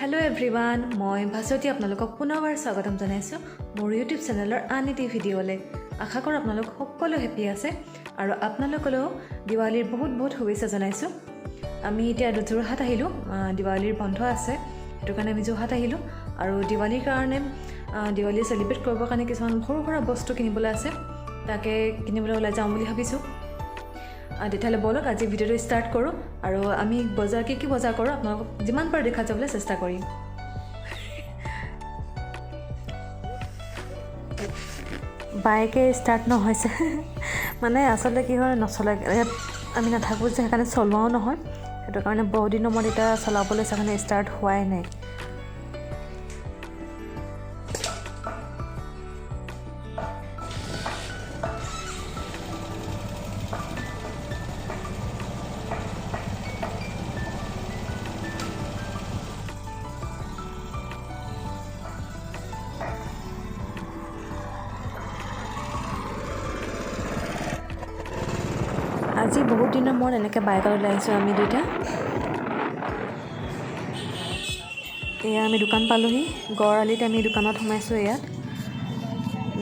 Hello' everyone, মই ভাস্বতী আপোনালোকক পুনৰবাৰ স্বাগতম জনাইছোঁ মোৰ ইউটিউব চেনেলৰ আন এটি ভিডিঅ'লৈ। আশা কৰোঁ আপোনালোক সকলো হেপী আছে আৰু আপোনালোকলৈও দিৱালীৰ বহুত বহুত শুভেচ্ছা জনাইছোঁ। আমি এতিয়া যোৰহাট আহিলোঁ, দিৱালীৰ বন্ধ আছে সেইটো কাৰণে আমি যোৰহাট আহিলোঁ আৰু দিৱালীৰ কাৰণে দিৱালী চেলিব্ৰেট কৰিবৰ কাৰণে কিছুমান সৰু সুৰা বস্তু কিনিবলৈ আছে, তাকে কিনিবলৈ ওলাই যাওঁ বুলি ভাবিছোঁ। তেতিয়াহ'লে ব'লক আজি ভিডিঅ'টো ষ্টাৰ্ট কৰোঁ আৰু আমি বজাৰ কি কি বজাৰ কৰোঁ আপোনালোকক যিমান পাৰোঁ দেখা যাবলৈ চেষ্টা কৰিম। বাইকে ষ্টাৰ্ট নহৈছে, মানে আচলতে কি হয় নচলে, ইয়াত আমি নাথাকোঁ যে সেইকাৰণে চলোৱাও নহয়, সেইটো কাৰণে বহুত দিনৰ মূৰত এতিয়া চলাবলৈ সেইকাৰণে ষ্টাৰ্ট হোৱাই নাই। আজি বহুত দিনৰ মূৰত এনেকৈ বাইকত ওলাই আহিছোঁ আমি দুইটা। এয়া আমি দোকান পালোহি, গড়আলিত আমি দোকানত সোমাইছোঁ। ইয়াত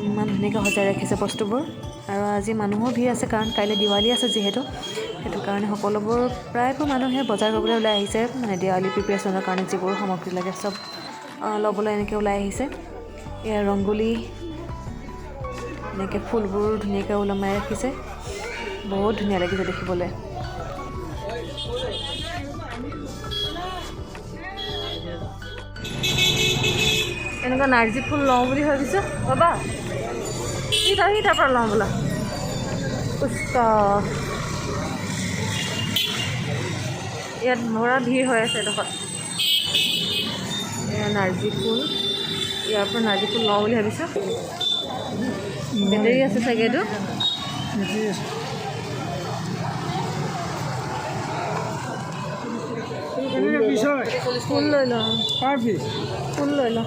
ইমান ধুনীয়াকৈ সজাই ৰাখিছে বস্তুবোৰ আৰু আজি মানুহো ভিৰ আছে কাৰণ কাইলৈ দিৱালী আছে যিহেতু, সেইটো কাৰণে সকলোবোৰ প্ৰায়বোৰ মানুহে বজাৰ কৰিবলৈ ওলাই আহিছে। মানে দিৱালী প্ৰিপেৰেশ্যনৰ কাৰণে যিবোৰ সামগ্ৰী লাগে চব ল'বলৈ এনেকৈ ওলাই আহিছে। এয়া ৰংগোলী, এনেকৈ ফুলবোৰ ধুনীয়াকৈ ওলমাই ৰাখিছে, বহুত ধুনীয়া লাগিছে দেখিবলৈ। এনেকুৱা নাৰ্জী ফুল লওঁ বুলি ভাবিছোঁ। বাবা সি তাৰ পৰা লওঁ বোলা। ইয়াত ভৰা ভিৰ হৈ আছে এডোখৰত। এয়া নাৰ্জী ফুল, ইয়াৰ পৰা নাৰ্জী ফুল লওঁ বুলি ভাবিছোঁ। বেটেৰী আছে চাগে এইটো। ফুল লৈ লওঁ, ফুল লৈ লওঁ।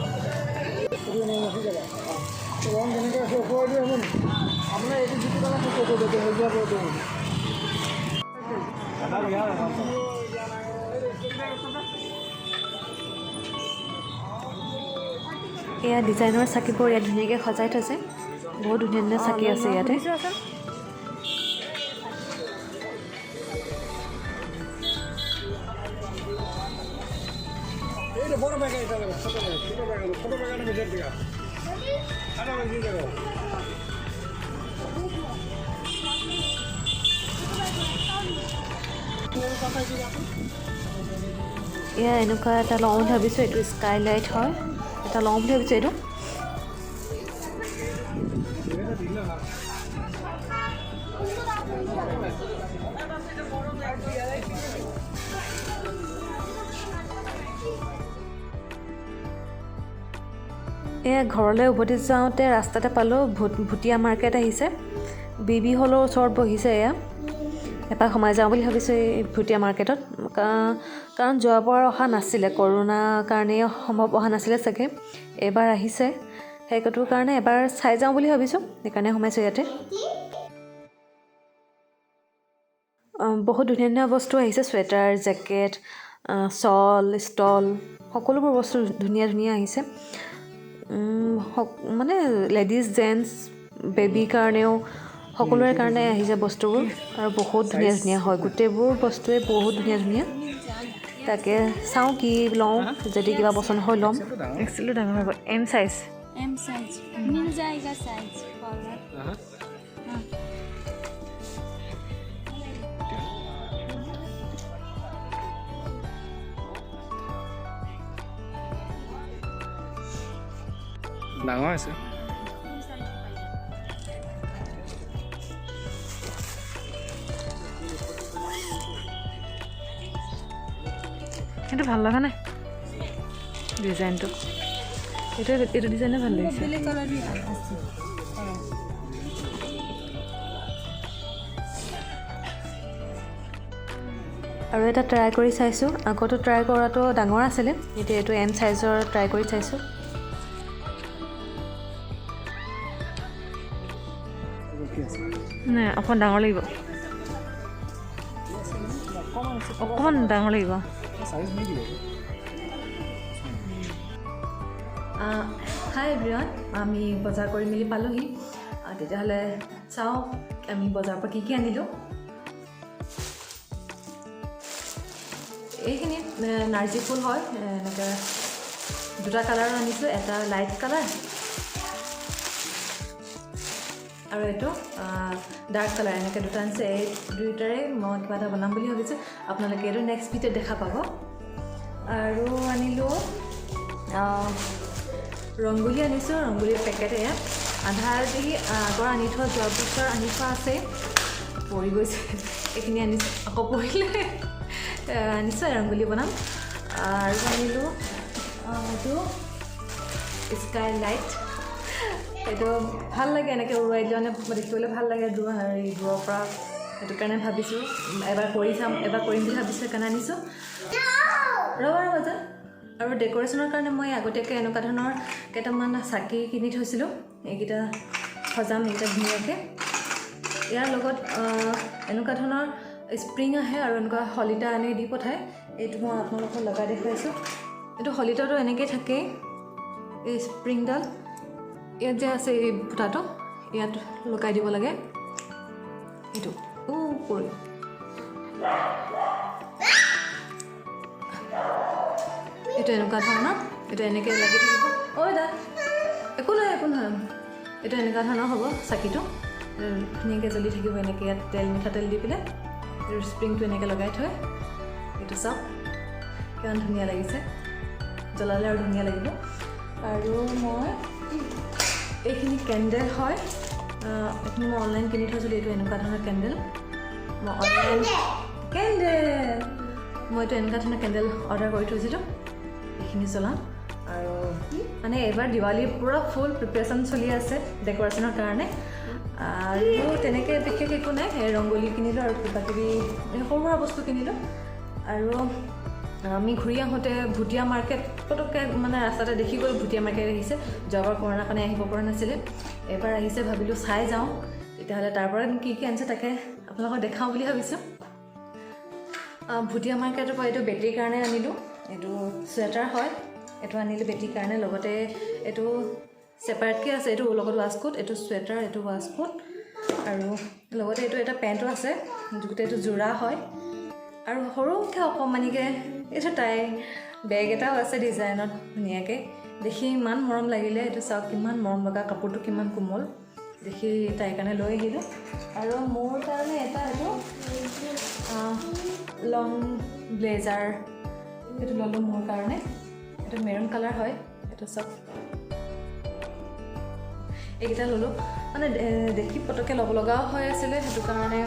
এয়া ডিজাইনৰ চাকিবোৰ ইয়াত ধুনীয়াকৈ সজাই থৈছে, বহুত ধুনীয়া ধুনীয়া চাকি আছে ইয়াতে। এয়া এনেকুৱা এটা লওঁ বুলি ভাবিছোঁ, এইটো স্কাই লাইট হয়, এটা লওঁ বুলি ভাবিছোঁ এইটো। এয়া ঘৰলৈ উভতি যাওঁতে ৰাস্তাতে পালোঁ ভুটীয়া মাৰ্কেট আহিছে, বি বি হলৰ ওচৰত বহিছে। এয়া এপাক সোমাই যাওঁ বুলি ভাবিছোঁ এই ভুটীয়া মাৰ্কেটত, কাৰণ যোৱাবাৰ অহা নাছিলে, কৰোণাৰ কাৰণেই সম্ভৱ অহা নাছিলে চাগে, এইবাৰ আহিছে সেইটোৰ কাৰণে এবাৰ চাই যাওঁ বুলি ভাবিছোঁ, সেইকাৰণে সোমাইছোঁ ইয়াতে। বহুত ধুনীয়া ধুনীয়া বস্তু আহিছে, চুৱেটাৰ, জেকেট, শ্বল, ষ্টল, সকলোবোৰ বস্তু ধুনীয়া ধুনীয়া আহিছে। মানে লেডিজ, জেণ্টছ, বেবীৰ কাৰণেও সকলোৰে কাৰণে আহিছে বস্তুবোৰ আৰু বহুত ধুনীয়া ধুনীয়া হয় গোটেইবোৰ বস্তুৱে, বহুত ধুনীয়া ধুনীয়া। তাকে চাওঁ কি লওঁ, যদি কিবা পচন্দ হয় ল'ম। এক্সেলটো ডাঙৰ হ'ব, এম চাইজ, एम साइज मिल जाएगा साइज कलर। हाँ। ডাঙৰ আছে। সেইটো ভাল লগা নাই ডিজাইনটো, এইটো এইটো ডিজাইনে ভাল লাগিছে। আৰু এটা ট্ৰাই কৰি চাইছোঁ, আগতো ট্ৰাই কৰাটো ডাঙৰ আছিলে, এতিয়া এইটো এম চাইজৰ ট্ৰাই কৰি চাইছোঁ। নাই অকণমান ডাঙৰ লাগিব, অকণমান ডাঙৰ লাগিব। চাইজ নিদিব। হাই এভৰিৱান, আমি বজাৰ কৰি মেলি পালোহি। তেতিয়াহ'লে চাওঁ আমি বজাৰৰ পৰা কি কি আনিলোঁ। এইখিনি নাৰ্জী ফুল হয়, এনেকৈ দুটা কালাৰৰ আনিছোঁ, এটা লাইট কালাৰ আৰু এইটো ডাৰ্ক কালাৰ, এনেকৈ দুটা আনিছোঁ। এই দুয়োটাৰে মই কিবা এটা বনাম বুলি ভাবিছোঁ, আপোনালোকে এইটো নেক্সট ভিডিঅ'ত দেখা পাব। আৰু আনিলোঁ ৰংগোলী আনিছোঁ, ৰংগোলীৰ পেকেট এয়া আধা দি আগৰ আনি থোৱা, যোৱা বছৰ আনি থোৱা আছে, পৰি গৈছে, এইখিনি আনিছোঁ, আকৌ পৰিলে আনিছোঁ, ৰংগোলী বনাম। আৰু আনিলোঁ এইটো স্কাই লাইট, এইটো ভাল লাগে এনেকৈ উৰুৱাই দিলে, মানে দেখিবলৈ ভাল লাগে দূৰৰ পৰা, সেইটো কাৰণে ভাবিছোঁ এবাৰ কৰি চাম, এবাৰ কৰিম বুলি ভাবিছোঁ, সেইকাৰণে আনিছোঁ। ৰ'বা ৰ'বা যা। আৰু ডেক'ৰেশ্যনৰ কাৰণে মই আগতীয়াকৈ এনেকুৱা ধৰণৰ কেইটামান চাকি কিনি থৈছিলোঁ, এইকেইটা সজাম এইকেইটা ধুনীয়াকৈ। ইয়াৰ লগত এনেকুৱা ধৰণৰ স্প্ৰিং আহে আৰু এনেকুৱা শলিতা আনি দি পঠায়, এইটো মই আপোনালোকক লগাই দেখুৱাইছোঁ। এইটো শলিতাটো এনেকৈয়ে থাকেই, এই স্প্ৰিংডাল ইয়াত যে আছে এই ফুটাটো ইয়াত লগাই দিব লাগে, এইটো পৰি এইটো এনেকুৱা ধৰণৰ, এইটো এনেকৈ লাগি থাকিব। ঐ দা, একো নহয় একো নহয়, এইটো এনেকুৱা ধৰণৰ হ'ব চাকিটো, ধুনীয়াকৈ জ্বলি থাকিব এনেকৈ। ইয়াত তেল, মিঠাতেল দি পেলাই স্প্ৰিংটো এনেকৈ লগাই থয়। এইটো চাওক কিমান ধুনীয়া লাগিছে, জ্বলালে আৰু ধুনীয়া লাগিব। আৰু মই এইখিনি কেণ্ডেল হয়, এইখিনি মই অনলাইন কিনি থৈছিলোঁ, এইটো এনেকুৱা ধৰণৰ কেণ্ডেল, মই অনলাইন কেণ্ডেল, মই এইটো এনেকুৱা ধৰণৰ কেণ্ডেল অৰ্ডাৰ কৰি থৈছিলোঁ, এইখিনি জ্বলাম। আৰু মানে এইবাৰ দিৱালীৰ পূৰা ফুল প্ৰিপেৰেশ্যন চলি আছে ডেক'ৰেশ্যনৰ কাৰণে। আৰু তেনেকৈ বিশেষ একো নাই, সেই ৰংগোলী কিনিলোঁ আৰু কিবা কিবি সৰু সুৰা বস্তু কিনিলোঁ। আৰু আমি ঘূৰি আহোঁতে ভুটীয়া মাৰ্কেট পটককৈ মানে ৰাস্তাতে দেখি গ'ল, ভুটীয়া মাৰ্কেট আহিছে। যোৱাবাৰ কৰোণাৰ কাৰণে আহিব পৰা নাছিলে, এইবাৰ আহিছে, ভাবিলোঁ চাই যাওঁ, তেতিয়াহ'লে তাৰ পৰা কি কি আনিছে তাকে আপোনালোকক দেখাওঁ বুলি ভাবিছোঁ। ভুটীয়া মাৰ্কেটৰ পৰা এইটো বেটীৰ কাৰণে আনিলোঁ, এইটো চুৱেটাৰ হয়, এইটো আনিলোঁ বেটীৰ কাৰণে। লগতে এইটো ছেপাৰেটকৈ আছে, এইটো লগত ৱাছকোট, এইটো চুৱেটাৰ, এইটো ৱাছকোট, আৰু লগতে এইটো এটা পেণ্টো আছে, গোটেই এইটো যোৰা হয়। আৰু সৰুকৈ অকণমানিকৈ এইটো তাইৰ বেগ এটাও আছে ডিজাইনত ধুনীয়াকৈ, দেখি ইমান মৰম লাগিলে। এইটো চাওক কিমান মৰম লগা, কাপোৰটো কিমান কোমল, দেখি তাইৰ কাৰণে লৈ আহিলোঁ। আৰু মোৰ কাৰণে এটা এইটো লং ব্লেজাৰ, এইটো ল'লোঁ মোৰ কাৰণে, এইটো মেৰুণ কালাৰ হয়, এইটো চাওক, এইকেইটা ল'লোঁ। মানে দেখি পটককৈ ল'ব লগাও হৈ আছিলে, সেইটো কাৰণে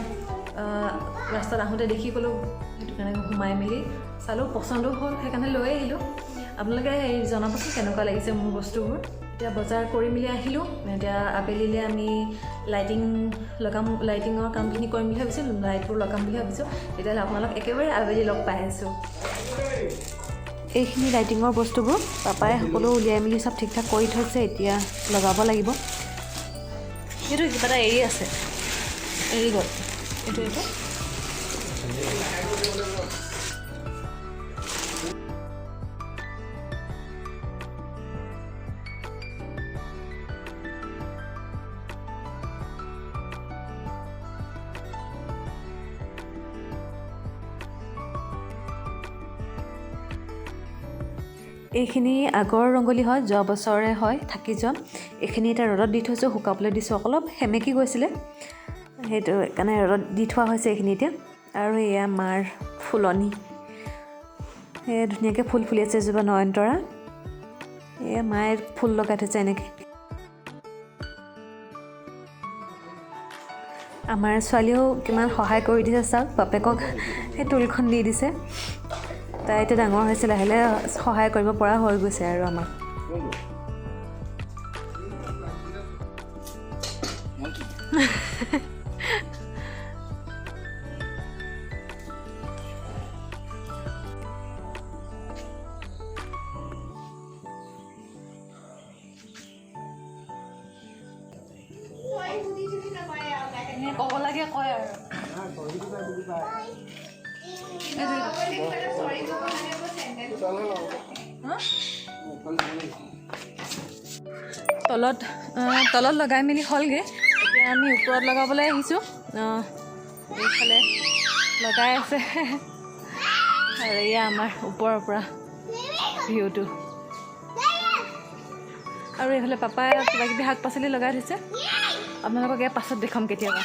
ৰাস্তাত আহোঁতে দেখি গ'লোঁ, সেইটো কাৰণে সোমাই মেলি চালোঁ, পচন্দো হ'ল, সেইকাৰণে লৈ আহিলোঁ। আপোনালোকে হেৰি জনাবচোন কেনেকুৱা লাগিছে মোৰ বস্তুবোৰ। এতিয়া বজাৰ কৰি মেলি আহিলোঁ, এতিয়া আবেলিলৈ আমি লাইটিং লগাম, লাইটিঙৰ কামখিনি কৰিম বুলি ভাবিছোঁ, লাইটবোৰ লগাম বুলি ভাবিছোঁ। তেতিয়াহ'লে আপোনালোক একেবাৰে আবেলি লগ পাই আছোঁ। এইখিনি লাইটিঙৰ বস্তুবোৰ পাপাই সকলো উলিয়াই মেলি চব ঠিক ঠাক কৰি থৈছে, এতিয়া লগাব লাগিব। এইটো কিবা এটা এৰি আছে, এৰি গ'ল এইটো, এইটো এইখিনি আগৰ ৰংগোলী হয়, যোৱা বছৰে হয়, থাকি যোৱা। এইখিনি এতিয়া ৰ'দত দি থৈছোঁ, শুকাবলৈ দিছোঁ, অলপ সেমেকি গৈছিলে, সেইটো কাৰণে ৰ'দত দি থোৱা হৈছে এইখিনি এতিয়া। আৰু এয়া মাৰ ফুলনি, সেয়া ধুনীয়াকৈ ফুল ফুলি আছে, এজোপা নয়নতৰা, এয়া মায়ে ফুল লগাই থৈছে এনেকৈ। আমাৰ ছোৱালীয়েও কিমান সহায় কৰি দিছে চাওক, বাপেকক সেই টুলখন দি দিছে। তাই এতিয়া ডাঙৰ হৈছে, লাহে লাহে সহায় কৰিব পৰা হৈ গৈছে আৰু আমাক। ক'ব লাগে কয় আৰু। তলত লগাই মেলি হ'লগৈ। এতিয়া আমি ওপৰত লগাবলৈ আহিছোঁ। এইফালে লগাই আছে আৰু এয়া আমাৰ ওপৰৰ পৰা ভিউটো। আৰু এইফালে পাপাই কিবা কিবি শাক পাচলি লগাই থৈছে। আপোনালোকক ইয়াৰ পাছত দেখুৱাম কেতিয়াবা।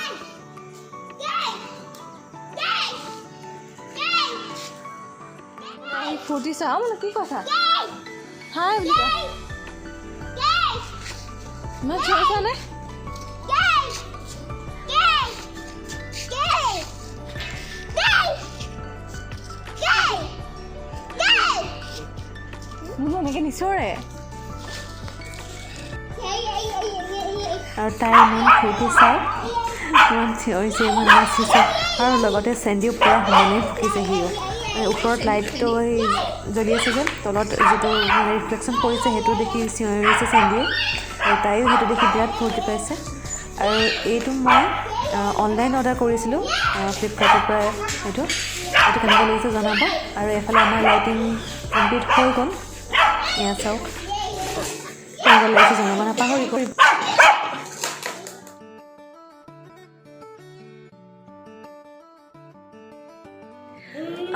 ফূৰ্তি চাওঁ মানে কি কথা, হাই বুলি কোৱা। ইমান চিঞৰিছা নে? মুনু এনেকৈ নিচিঞৰে। আৰু তাই ইমান ফূৰ্তি চাই, ইমান চিঞৰিছে, ইমান নাচিছে আৰু লগতে চেণ্ডিও পূৰা সমানেই ফুকিছে। সিও মানে ওপৰত লাইটটো এই জ্বলি আছে যে, তলত যিটো মানে ৰিফ্লেকশ্যন পৰিছে, সেইটো দেখি চিঞৰিছে চেণ্ডিয়ে আৰু তাইও সেইটো দেখি বিৰাট ফূৰ্তি পাইছে। আৰু এইটো মই অনলাইন অৰ্ডাৰ কৰিছিলোঁ ফ্লিপকাৰ্টৰ পৰা। এইটো কেনেকুৱা লাগিছে জনাব। আৰু এইফালে আমাৰ লাইটিং কমপ্লিট হৈ গ'ল। এয়া চাওক, কেনেকুৱা লাগিছে জনাব নাপাহৰিব।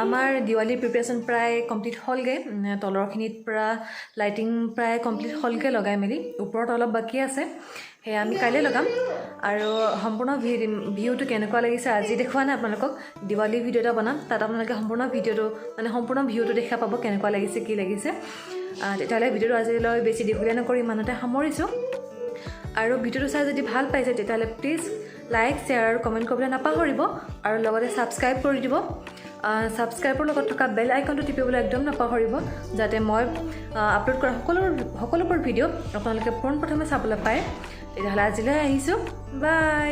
আমাৰ দিৱালীৰ প্ৰিপেৰেশ্যন প্ৰায় কমপ্লিট হ'লগৈ। তলৰখিনিত পূৰা লাইটিং প্ৰায় কমপ্লিট হ'লগৈ লগাই মেলি, ওপৰত অলপ বাকী আছে, সেয়া আমি কাইলৈ লগাম। আৰু সম্পূৰ্ণ ভিউটো কেনেকুৱা লাগিছে আজি দেখুওৱা নাই আপোনালোকক। দিৱালী ভিডিঅ' এটা বনাম, তাত আপোনালোকে সম্পূৰ্ণ ভিডিঅ'টো মানে সম্পূৰ্ণ ভিউটো দেখা পাব, কেনেকুৱা লাগিছে, কি লাগিছে। তেতিয়াহ'লে ভিডিঅ'টো আজিলৈ বেছি দীঘলীয়া নকৰি ইমানতে সামৰিছোঁ। আৰু ভিডিঅ'টো চাই যদি ভাল পাইছে, তেতিয়াহ'লে প্লিজ লাইক, শ্বেয়াৰ আৰু কমেণ্ট কৰিবলৈ নাপাহৰিব আৰু লগতে ছাবস্ক্ৰাইব কৰি দিব। ছাবস্ক্ৰাইবৰ লগত থকা বেল আইকনটো টিপিবলৈ একদম নাপাহৰিব, যাতে মই আপলোড কৰা সকলোবোৰ ভিডিঅ' আপোনালোকে পোনপ্ৰথমে চাবলৈ পায়। তেতিয়াহ'লে আজিলৈ আহিছোঁ, বাই।